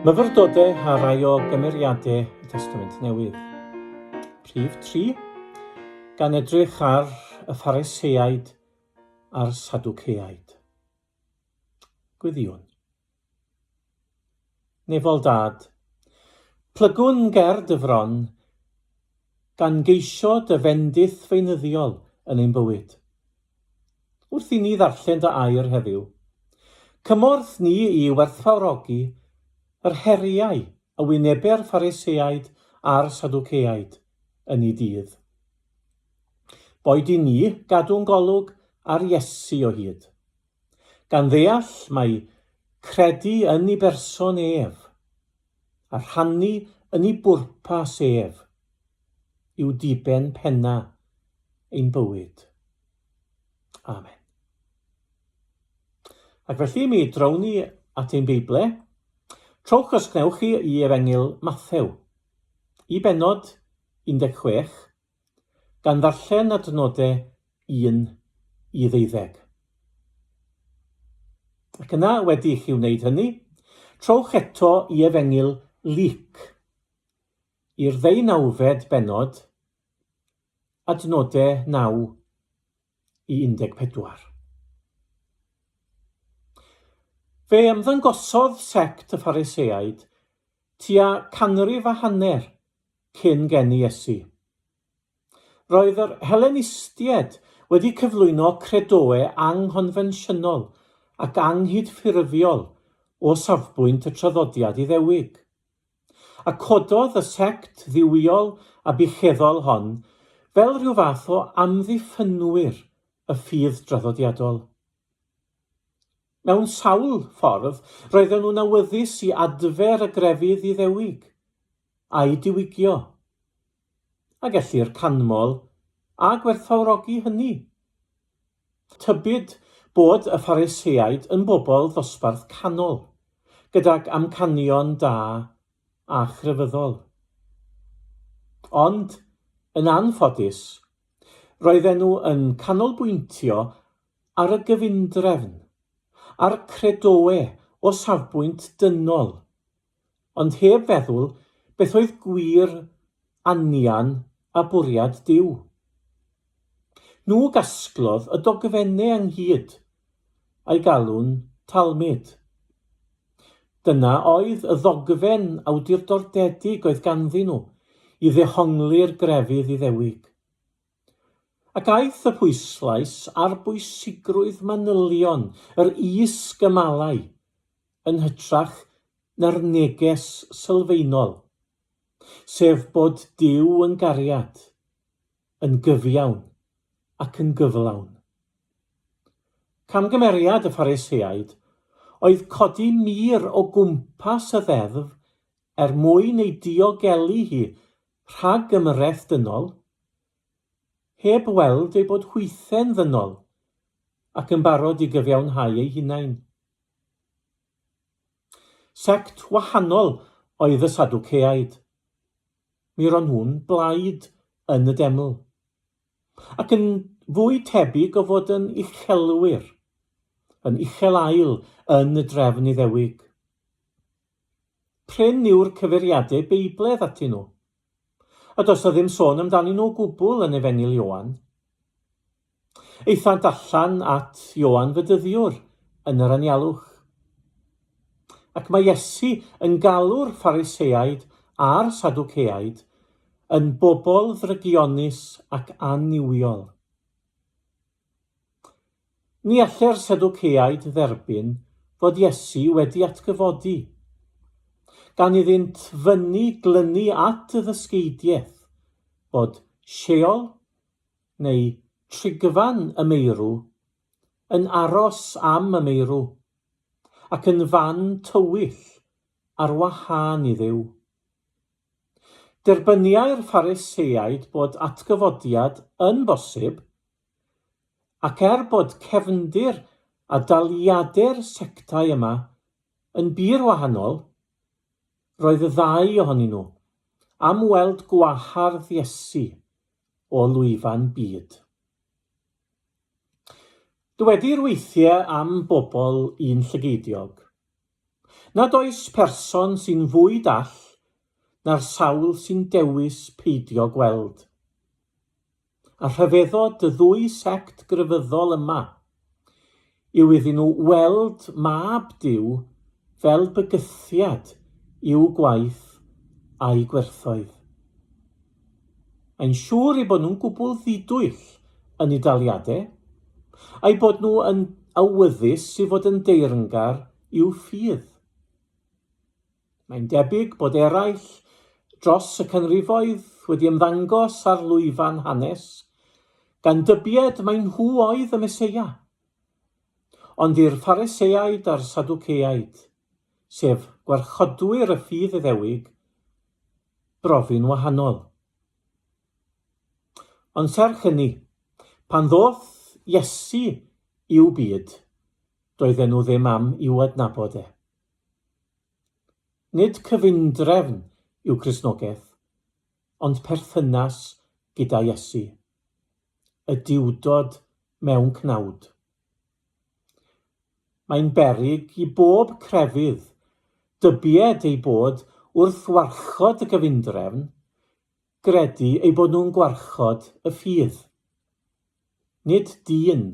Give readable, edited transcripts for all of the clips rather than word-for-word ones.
Myfyrdodau ar rai o gymeriadau y Testament Newydd. Rhif 3, gan edrych ar y Phariseaid a'r Sadwceaid. Gweddïwn. Nefol Dad, plygwn ger dy fron, gan geisio dy fendith feunyddiol yn ein bywyd. Wrth i ni ddarllen dy air heddiw, cymorth ni i werthfawrogi yr heriau a wynebu'r Phariseaid a'r Sadwceaid yn eu dydd. Boed i ni gadw'n golwg ar Iesu o hyd. Gan ddeall mai credu yn ei berson ef, a rhannu yn ei bwrpas ef, yw diben penna ein bywyd. Amen. Ac felly mi drown ni at ein Beible. Trowch os gwnewch chi i Efengyl Mathew, i bennod 16, gan ddarllen adnodau 1 i ddeuddeg. Ac yna, wedi i chi wneud hynny, trowch eto i Efengyl Luc, i'r ddeunawfed bennod, adnodau 9 i 14. Fe ymddangosodd sect y Phariseaid tua canrif a hanner cyn geni Iesu. Roedd yr Helenistiaid wedi cyflwyno credoau anghonfensiynol ac anghydffurfiol o safbwynt y traddodiad Iddewig. A cododd y sect dduwiol a bucheddol hon fel rhyw fath o amddiffynwyr y ffydd draddodiadol. Mewn sawl ffordd, roedden nhw'n awyddus i adfer y grefydd Iddewig, a'i diwygio. A gellir canmol a gwerthfawrogi hynny. Tybid bod y Phariseaid yn bobl ddosbarth canol, gydag amcanion da a chrefyddol. Ond, yn anffodus, roedden nhw yn canolbwyntio ar y gyfundrefn, a'r credoe o safbwynt dynol, ond heb feddwl beth oedd gwir anian a bwriad Duw. Nhw gasglodd y dogfennau ynghyd, a'i galw'n Talmud. Dyna oedd y ddogfen awdurdodedig oedd ganddyn nhw i ddehongli'r grefydd Iddewig. Ac aeth y pwyslais ar bwysigrwydd manylion yr is-gymalau yn hytrach na'r neges sylfaenol, sef bod Duw yn gariad, yn gyfiawn ac yn gyflawn. Camgymeriad y Phariseaid oedd codi mur o gwmpas y ddeddf er mwyn ei diogelu hi rhag ymyrraeth dynol, heb weld eu bod hwythe'n ddynol ac yn barod i gyfiawnhau eu hunain. Sect wahanol oedd y Sadwceaid. Mi ro'n nhw'n blaid yn y deml, ac yn fwy tebyg o fod yn uchelwyr, yn uchel-ail yn y drefn Iddewig. Prin yw'r cyfeiriadau Beibledd atyn nhw, a does 'na ddim sôn amdanyn nhw o gwbl yn Efengyl Ioan. Aethant allan at Ioan Fedyddiwr yn yr anialwch. Ac mae Iesu yn galw'r Phariseaid a'r Sadwceaid yn bobl ddrygionus ac annuwiol. Ni allai'r Sadwceaid dderbyn fod Iesu wedi atgyfodi, gan iddynt fynnu glynu at y ddysgeidiaeth fod Sheol, neu trigfan y meirw, yn aros am y meirw, ac yn fan tywyll ar wahân i Dduw. Derbyniai'r Phariseaid bod atgyfodiad yn bosib, Ac er bod cefndir a daliadau'r sectau yma yn bur wahanol, roedd y ddau ohonyn nhw am weld gwahardd Iesu o lwyfan byd. Dywedir weithiau am bobl un llygeidiog, nad oes person sy'n fwy dall na'r sawl sy'n dewis peidio gweld. A rhyfeddod y ddwy sect grefyddol yma yw iddyn nhw weld Mab Duw fel bygythiad i'w gwaith a'u gwerthoedd. Mae'n siŵr eu bod nhw'n gwbl ddidwyll yn eu daliadau, a'u bod nhw yn awyddus i fod yn deyrngar i'w ffydd. Mae'n debyg bod eraill dros y canrifoedd wedi ymddangos ar lwyfan hanes, gan dybied mai nhw oedd y Meseia. Ond i'r Phariseaid a'r Sadwceaid, sef gwarchodwyr y ffydd Iddewig, brofi'n wahanol. Ond serch hynny, pan ddoth Iesu i'w byd, doedden nhw ddim am i'w adnabod e. Nid cyfundrefn yw Cristnogaeth, ond perthynas gyda Iesu, y Duwdod mewn cnawd. Mae'n beryg i bob crefydd dybied eu bod wrth warchod y gyfundrefn, gredu eu bod nhw'n gwarchod y ffydd. Nid dyn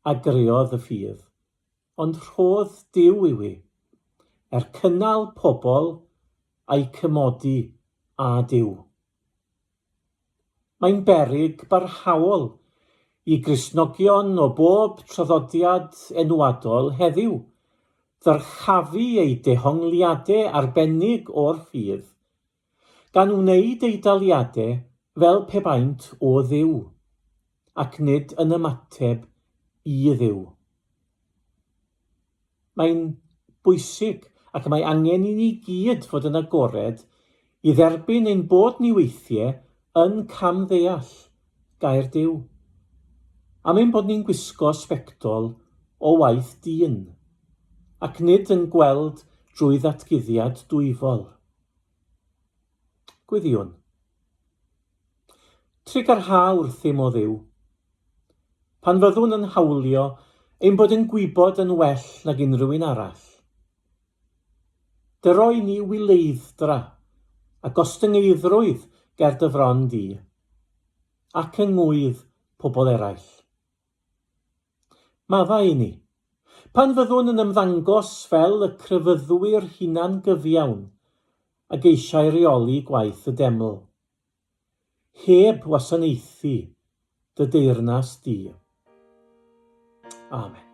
a greodd y ffydd, ond rhodd Duw yw hi, er cynnal pobl a'u cymodi â Duw. Mae'n beryg barhaol i Gristnogion o bob traddodiad enwadol heddiw ddyrchafu eu dehongliadau arbennig o'r ffydd, gan wneud eu daliadau fel pe baent o Dduw, ac nid yn ymateb i Dduw. Mae'n bwysig ac mae angen i ni gyd fod yn agored i dderbyn ein bod ni weithiau yn camddeall gair Duw. Am ein bod ni'n gwisgo sbectol o waith dyn, ac nid yn gweld drwy ddatguddiad dwyfol. Gweddïwn. Trugarha wrthym, O Dduw. Pan fyddwn yn hawlio ein bod yn gwybod yn well nag unrhyw un arall. Dyro i ni wyleidd-dra a gostyngeiddrwydd ger dy fron di, ac yng ngŵydd pobl eraill. Maddau i ni. Pan fyddwn yn ymddangos fel y crefyddwyr hunan-gyfiawn a geisiai reoli gwaith y deml, heb wasanaethu dy deyrnas di. Amen.